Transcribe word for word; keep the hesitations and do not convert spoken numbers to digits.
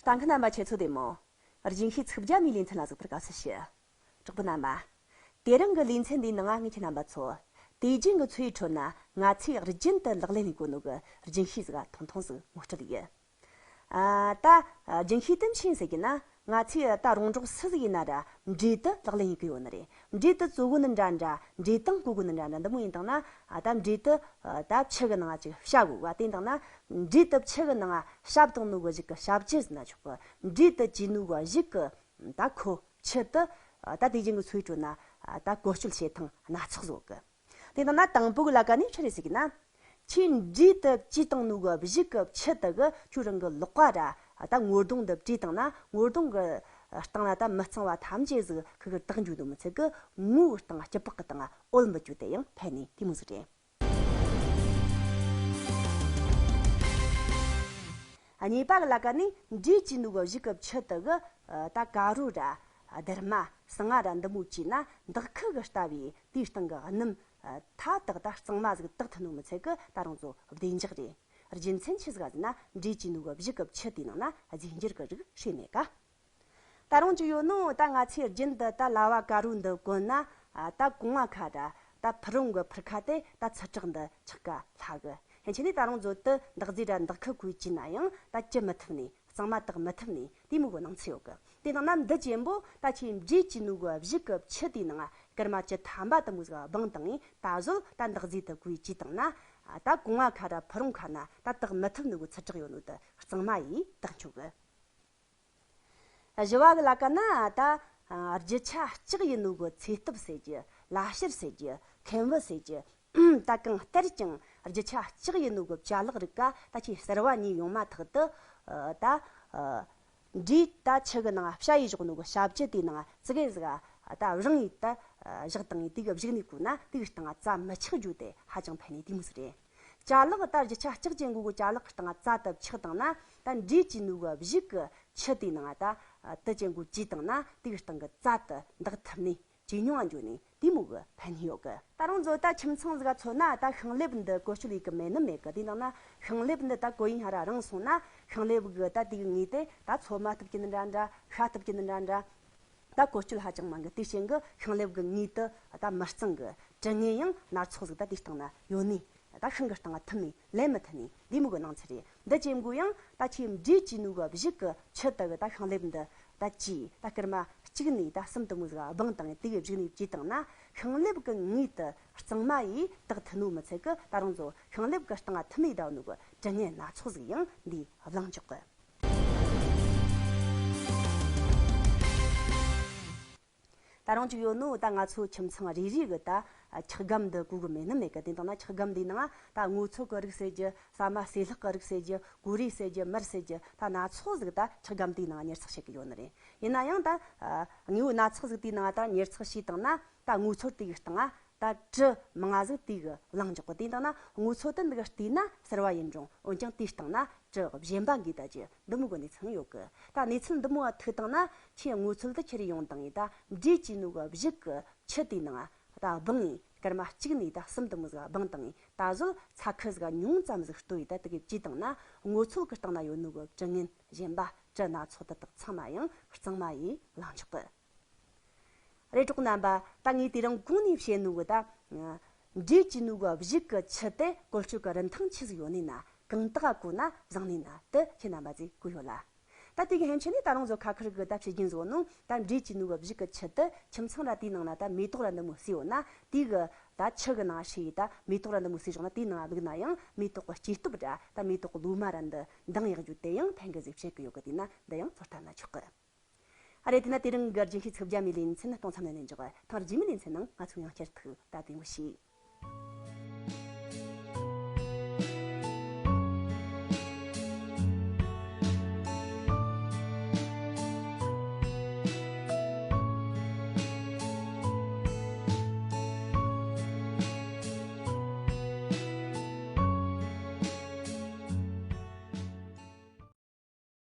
ལྟ་མཁན་རྣམ་པ་ཁྱེད་ཚོ་བདེ་མོ། རྒྱུན་ཤེས་ཚིག་བརྒྱ་མའི་ལེ་ཚན་ལ་གཟིགས་པར་དགའ་བསུ་ཞུ། གྲོགས་པོ་རྣམ་པ། དེ་རིང་གི་ལེ་ཚན་འདིའི་ནང་ང་ངས་ཁྱེད་རྣམ་པ་ཚོ། དེ་རྒྱུན་གྱི་འཚོ་བའི་ཁྲོད་ན་ང་ཚོས་རྒྱུན་དུ་ལག་ལེན་ཡེད་གོ་ནོ་གི་རྒྱུན་ཤེས་ཟིག་ཐུང་ཐུང་ཟིག་ངོ་སྤྲོད་ཡིན། ཨ། ད་རྒྱུན་ཤེས་དེ་ཆི་ཡིན་ཟེར་གྱི་ན། ང་ཚོས་ད་རོང་འབྲོག་སུ་ཟིག་ཡིན་ན་ར་འབྲས་དེ་ལག་ལེན་ཡེད་གི་ཡོད་ནི་རེད། འབྲས་དེ་བཙོ་གོ་ནི་འདྲ་འདྲ། འབྲས་དང་བསྐོལ་གོ་ནི་འདྲ་འདྲ། འདི་མོ་ཡིན་དང་ན། ཨ། ད་འབྲས་དེ་ད་ཕྱེ་གི་ནང་ང་ཅིག་བཤའ་དགོས་ག། དེ་ཡིན་དང་ན་འབྲས་དེ་ཕྱེ་གི་ནང་ང་བཤའ་བཏང་ནོ་གི་གཞུག་གི་བཤའ་བཅད་ཟེར་ན་ཆོག་གི། འབྲས་དེ་བཅོས་ནོ་གི་གཞུག་གི་ད་ཁོ་ཕྱེ་དེ་ད་དེ་རྒྱུན་གྱི་འཚོ་བའི་ཁྲོད་ན་ད་བཀོལ་སྤྱོད་བྱེད་སྟངས་སྣ་ཚོགས་ཟིག་ཡོད་གི། དེ་ནང་ན་དང་པོ་གི་ལ་ཀ་ནས་ཆི་རེད་ཟེར་གྱི་ན། ཁྱོས་འབྲས་དེ་བཅོས་བཏང་ནོ་གི་གཞུག་གི་ཕྱེ་དེ་གིས་ཁྱོད་རང་གི་ལག་པ་ར་ད་ངོ་གདོང་འདི་བཀྲུས་བཏང་ན། ངོ་གདོང་གི་སྟེང་ལ་ད་མི་གཙང་བ་ཐམས་ཅད་ཟིག་ཁུ་ཁུར་དག་འགྱོ་ནོ་མི་ཚད་གི། ངོ་གི་སྟེང་སྐྱི་པགས་གི་སྟེང་ཨོལ་མི་འགྱོ་དེ་ཡང་ཕན་ནི་དེ་མོ་ཟིག་རེད། གཉིས་པ་གི་ལ་ཀ་ནས་འབྲས་བཅོས་ནོ་གི་གཞུག་གི་ཕྱེ་དེ་གིས་ད་དཀར་རོ་ར་སྡེར་མ་ཟངས་ང་ར་འདི་མོ་བཅོས་ན། འདག་ཁུ་གི་ལྟ་བུའི་དེའི་སྟེང་གི་སྣུམ་ཐ་དག་ད་གཙང་མ་ཟིག་དག་ཐུབ་ནོ་མི་ཚད་གི། ད་རང་ཚོ་བདེ་འཇགས་རེད། རྒྱུ་མཚན་ཆི་ཟིག་ཟེར་ན། འབྲས་བཅོས་ནོ་གི་གཞུག་གི་ཕྱེ་དེའི་ནང་ན་རྫས་འགྱུར་གི་རིགས་བྲིས་མེད་ག། ད་རུང་ཅིག་ཡོད་ནོ། ད་ང་ཚོས་རྒྱུན་དུ་ད་ལ་བ་དཀར་རོ་འདི་གོན་ན། ཨ། ད་གོང་བ་ཁ་ར་ད་ཕུ་རུང་གི་ཕུར་ཁ་དེ་ད་ཚི་དྲེག་འདི་ཆག་ག་སླ་གི། ཡིན་ཕྱིན་ནས་ད་རུང་ཚོ་དེ་འདག་རྫས་ར་འདག་ཁུ་གིས་བཅོས་ན་ཡང་ད་བཅོས་མི་ཐུབ་ནི། གཙང་མ་དག་མི་ཐུབ་ནི་དེ་མོ་གི་སྣང་ཚུལ་ཡོད་གི། དེ་ནང་ན་འདི་ཅན་པོ་ད་ཁྱོས་འབྲས་བཅོས་ནོ་གི་གཞུག་གི་ཕྱེ་དེའི་ནང་སྐར་མ་བཅུ་ཐམ་པ་དེ་མོ་ཟིག་སྦངས་བཏང་ངས། ད་གཟོད་ད་འདག་རྫས་དེ་གིས་བཅོས་བཏང་ན། ད་གོང་བ་ཁ་ར་ཕུ་རུང་ཁ་ན་ད་དག་མི་ཐུབ་ནོ་གི་ཚི་དྲེག་ཡོད་ནོ་དེ་གཙང་མ་ཡིས་དག་འགྱོ་གི། བཞི་བ་གི་ལ་ཀ་ན་ད་རྒྱུ་ཆ་ལྕགས་ཡིན་ནོ་གི་ཚེ་སྟོབས་ཟེར་རྒྱུ། ལ་ཕྱུར་ཟེར་རྒྱུ། ཁེམ་བུ་ཟེར་རྒྱུ། ད་གང་ལྟར་ཀྱང་རྒྱུ་ཆ་ལྕགས་ཡིན་ནོ་གི་བཅའ་ལག་རིགས་ག་ད་ཁྱོས་གསར་བ་གཉིས་ཡོང་མ་ཐག་ཏུ། ད་འབྲས་ད་ཁྱི་གི་ནང་བཤའ་ཡེ་བཞག་ནོ་གི་བཤའ་བཅད་དེའི་ནང་ཙི་གེ་ཟིག་ད་བཞེངས་ཡེ་ད་བཞག་བཏང་ངས། དེ་གི་བཞག་ནས་བསྐོལ་ན་དེ་གི་སྟེང་རྩྭ་མི་ཆགས་རྒྱུ་དེ་ཧ་ཅང་ཕན་ནི་དེ་མོ་ཟིག་རེད། བཅའ་ལག་ད་རྒྱུ་ཆ་ལྕགས་ཅན་གོ་གི་བཅའ་ལག་གི་སྟེང་རྩྭ་དེ་ཆགས་བཏང་ན། ད་འབྲས་བཅོས་ནོ་གི་གཞུག་གི་ཕྱེ་དེའི་ནང་ད་དེ་ཅན་གོ་བཅོས་བཏང་ན་དེ་གི་སྟེང་གི་རྩྭ་དེ་འདག་ཐུབ་ནི། ཇེ་ཉུང་ང་འགྱོ་ནི་དེ་མོ་གི་ཕན་ནུས་ཡོད་གི། ད་རུང་ཚོ་ད་ཁྱིམ་ཚང་ཟིག་ག་མཚོན་ན་ད་ཤིང་ལེབ་འདི་བཀོལ་སྤྱོད་ཡེ་གི་མེད་ནི་མེད་གི། དེ་ནང་ན་ཤིང་ལེབ་འདི་ད་གོ་ཡིན་ཧ་ར་རིང་སོང་ན་ཤིང་ལེབ་གི་ད་དེ་གི་ངོས་དེ་ད་ཚོ་མ་ཐུབ་ཀྱི་ནི་འདྲ་འདྲ། ཤ་ཐུབ་ཀྱི་ནི་འདྲ་འདྲ། ད་བཀོལ་སྤྱོད་ཧ་ཅང་མང་གི། དེ་བཞིན་གི་ཤིང་ལེབ་གི་ངོས་དེ་ད་མི་གཙང་གི། དྲི་ངན་ཡང་སྣ་ཚོགས་ཟིག་ད་དེའི་སྟེང་ན་ཡོད་ནི། ད་ཤིང་གི་སྟེང་ང་ཐིམ་ནི་ལེན་མི་ཐུབ་ནི་དེ་མོ་གི་སྣང་ཚུལ་རེད། འདི་ཅན་གོ་ཡང་ད་ཁྱོས་འབྲས་བཅོས་ནོ་གི་གཞུག་གི་ཕྱེ་དེ་གི་ད་ཤིང་ལེབ་འདི་ད་བཅོས། ད་སྐར་མ་གཅིག་ནས་ད་གསུམ་དེ་མོ་ཟིག་སྦངས་བཏང་ངས་དེ་གི་བཞག་ནས་བཅོས་བཏང་ན་ཤིང་ལེབ་གི་ངོས་དེ་གཙང་མ་ཡིས་དག་ཐུབ་ནོ་མི་ཚད་གི། ད་རུང་ཚོ་ཤིང་ལེབ་གི་སྟེང་ང་ཐིམ་ནས་བསྡད་ནོ་གི་དྲི་ངན་སྣ་ཚོགས་ཟིག་ཡང་འདིས་བླངས་འཇོག་གི། ད་རུང་ཅིག་ཡོད་ནོ། ད་ང་ཚོ་ཁྱིམ་ཚང་རེ་རེ་གི་ད་འཁྱག་སྒམ་འདི་གོ་གི་མེད་ནི་མེད་གི། དེ་དང་ན་འཁྱག་སྒམ་འདིའི་ནང་ད་སྔོ་ཚོད་གི་རིགས་ཟེར་རྒྱུ། ཟ་མ་ཟོས་ལྷག་གི་རིགས་ཟེར་རྒྱུ། གོ་རེ་ཟེར་རྒྱུ། མར་ཟེར་རྒྱུ། ད་སྣ་ཚོགས་ཟིག་ད་འཁྱག་སྒམ་འདིའི་ནང་ཉེར་ཚགས་བྱེད་གི་ཡོད་ནི་རེད། ཡིན་ན་ཡང་ད་དངོས་པོ་སྣ་ཚོགས་ཟིག་དེའི་ནང་ད་ཉེར་ཚགས་བྱས་བཏང་ན་ད་སྔོ་ཚོད་དེ་གི་སྟེང་ང་ད་དྲི་མང་ང་ཟིག་དེ་གིས་བླངས་འཇོག་གི། དེ་དང་ན་སྔོ་ཚོད་དེ་འདི་གི་བལྟས་ན་གསར་བ་ཡིན་རུང་འོན་ཀྱང་དེའི་སྟེང་ན་དྲི་གཞན་པ་འགོས་ད་རྒྱུ་འདི་མོ་གི་གནས་ཚུལ་ཡོད་གི། ད་གནས་ཚུལ་འདི་མོ་བ་ཐུག་བཏང་ན་ཁྱོས་སྔོ་ཚོད་དེ་ཁྱེར་ཡོང་བཏང་ངས་ད་འབྲས་བཅོས་ནོ་གི་གཞུག་གི་ཕྱེ་དེའི་ནང་ད་སྦངས་ངས་སྐར་མ་གཅིག་ནས་ད་གསུམ་དེ་མོ་ཟིག་སྦངས་བཏང་ངས་ད་གཟོད་ཚྭ་ཁུ་ཟིག་ཉུང་ཙམ་ཟིག་བཏོན་ཡས་ད་དེ་གི་བཅོས་བཏང་ན་སྔོ་ཚོད་གི་སྟེང་ན་ཡོད་ནོ་གི་དྲི་ངན་གཞན་པ་དྲི་སྣ་ཚོགས་དེ་དག་ཚང་མ་ཡང་གཙང་མ་ཡིས་བླངས་འཇོག་གི། རེད། གྲོགས་རྣམ་པ། ད་ངས་དེ་རིང་གོང་ནས་བཤད་ནོ་གི་ད་འབྲས་བཅོས་ནོ་གི་གཞུག་གི་ཕྱེ་དེ་བཀོལ་སྤྱོད་གི་རིན་ཐང་ཆི་ཟིག་ཡོད་ནི་ན། གང་དག་གོ་ན་བཟང་ནི་ན་དེ་ཁྱེད་རྣམ་པ་ཚོས་གོ་ཡོད་ལ། ད་དེ་གི་ཕན་ཆད་ནས་ད་རུང་བཟོ་ཁ་ཁར་གི་ད་བཤད་རྒྱུ་བཟོ་ནོ། ད་འབྲས་བཅོས་ནོ་གི་གཞུག་གི་ཕྱེ་དེ་ཁྱིམ་ཚང་ར་དེའི་ནང་ན་ད་མེ་ཏོག་ར་འདི་མོ་བསྲེས་ཡོད་ན། དེ་གི་ད་ཆུ་གི་ནང་བསྲེས་ཡས་ད་མེ་ཏོག་ར་འདི་མོ་བསྲེས་བཞག་ན་དེའི་ནང་བླུགས་ན་ཡང་མེ་ཏོག་གི་སྐྱེ་སྟོབས་ར་ད་མེ་ཏོག་གི་ལོ་མ་ར་འདི་འདང་ཡག་རྒྱུ་དེ་ཡང་ཕན་གི་ཟིག་བཤད་གི་ཡོད་གི། དེ་ན་འདི་ཡང་ཚོད་ལྟ་ན་ཆོག་གི། ཨ་རེད། དེ་ན་དེ་རིང་གི་རྒྱུན་ཤེས་ཚིག་བརྒྱ་མའི་ལེ་ཚན་ཐུང་ཙམ་ནས་ནས་འཇོག་ཐེངས་རྗེས་མའི་ལེ་ཚན་ནང་ང་ཚོ་ཡང་བསྐྱར་ཐུག་ད་དེ་ངོ་ཤེས།